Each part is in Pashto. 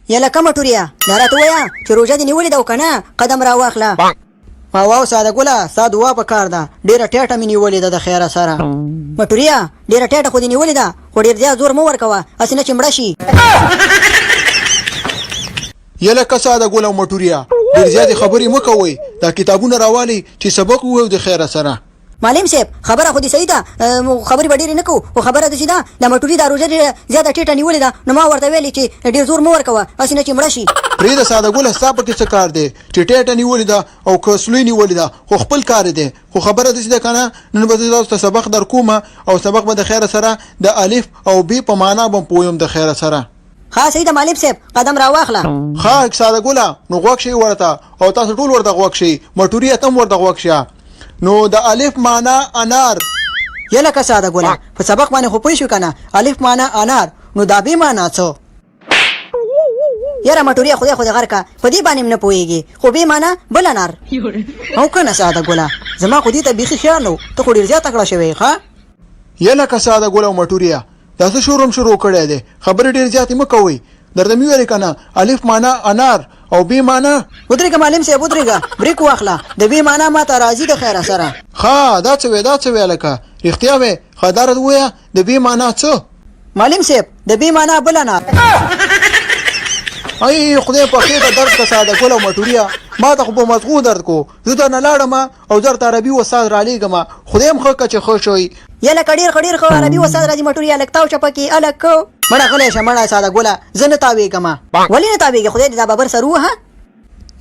یله کومه ټوریه دا راته ووایه چې روژه دې نیولې ده او که نه قدم راواخله. واو ساده ګله ستا دعا په کار ده ډېره ټیټه مې نیولې ده د خیره سره. مټوریه ډېره ټیټه خو دې نیولې ده خو ډېر زیات زور مه ورکوه هسې نه چې مړه شي. یله که ساده ګل او مټوریه ډېر زیاتې خبرې مه کوئ دا کتابونه راوالئ چې سبق ووایو د خیره سره. معلم صاحب خبره خو دې صحیح ده، خبرې به ډېرې نه کوو خو خبره داسې ده دا مټوري دا روژه ډېره زیاته ټیټه نیولې ده نو ما ورته ویلې چې ډېر زور مه ورکوه هسې نه چې مړه شي. پرېږده ساده ګله ستا پکې څه کار دی چې ټیټه نیولې ده او که سلوی نیولې ده خو خپل کار یې دی خو خبره داسې ده کنه نن به زه تاسو ته سبق در کوم او سبق به د خیره سره د الف او بی په معنا به پوه یم د خیره سره. ښه صحیح ده معلم صاحب قدم راواخله. ښه ساده ګله نو غوږ شئ ورته او تاسو ټول ورته غوږ شئ مټوري ته هم ورته غوږ شه نو د الف معنا انار. یله که ساده ګله په سبق باندې خو پوه شوې کنه الف معنا انار نو دا بی معنا څه؟ یاره مټوریه خدای خو دې غر که په دې باندې هم نه پوهېږي خو بې معنا بل انار. او کنه ساده ګله زما خو دې ته بیخي خیال نه و ته خو ډېر زیات تکړه شوی یې ښه. یله که ساده ګله او مټوریه دا څه شور هم شروع کړی دی خبرې ډېرې زیاتې مه کوئ درته مې ویلې کنه الف معنا انار او بې معنا. ودرېږه معلم صاحب ودرېږه بریک واخله د بې معنا ماته راځي د خیره سره. ښه دا څه وې دا څه وې هلکه رښتیا وې ښه دا راته ووایه د بې معنا څه؟ معلم صاحب د بې معنا بل انار. ای خدای په خېټه درد که ساده ګل او مټوریه ما ته خو په مزغو درد کو زه درنه لاړم او زه درته عربي استاد رالیږم خدای هم ښه که چې ښه شئ. یله که ډیر ښه ډیر ښه عربي استاد راځي مټوریه لږ تاو شه پکې هلک. مړه غلی شه مړه ساده ګله زه نه تاویږم. ولې نه تاویږې خدای دې دا ببر سر ووهه.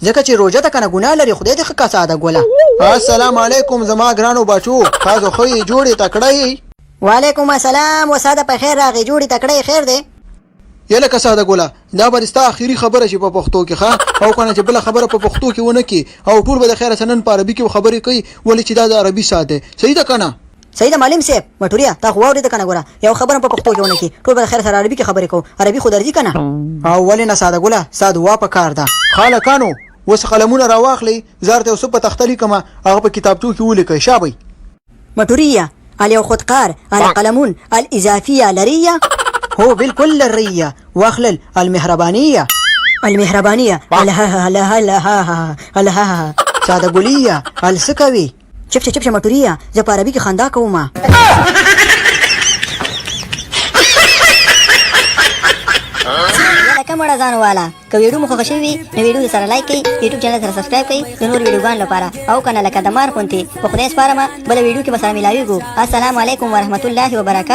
ځکه چې روژه ده کنه ګناه لري خدای دې ښه که ساده ګله. السلام علیکم زما ګرانو بچو تاسو ښه یې جوړ یې تکړه یې. وعلیکم السلام استاد په خیر راغی جوړی تکړه یې خیر دی. یله که ساده ګله دا به ستا اخیری خبره شي په پښتو کې ښه او کنه چې بله خبره په پښتو کې ونه کې او ټول به د خیره سره نن په عربي کې خبرې کوي ولې چې دا د عربي ساعت دی صحیح ده کنه. صحیح ده معلم صاحب مټوریه تا خو واورېده کنه ګوره یو خبره هم په پښتو کې ونه کړي ټول به د خیره سره عربي کې خبرې کوو عربي خو درځي کنه. او ولې نه ساده ګله ستا دعا په کار ده. ښه هلکانو اوس قلمونه راواخلئ زه درته یو څه په تخته لیکم هغه په کتابچو کې ولیکئ شابئ. مټوریه الیو خودکار القلمون الاضافیه لریه. هو بالکل لریه واخلل المهربانیه. المهربانیه الهههلهههه الهههه. ساده ګلیه ال څه کوي. چپ شه چپ شه مټوریه زه په عربي کې خندا کوم. یاره مړه ځان والا که ویډیو مو خوښه شوې وي نو ویډیو سره لایک کړئ، یوټیوب چینل سره سبسکرایب کړئ د نورو ویډیوګانو لپاره، او کنه لکه د مار غوندې په خدای سپارمه بله ویډیو کې به سره میلاویږو. السلام علیکم ورحمت الله وبرکاته.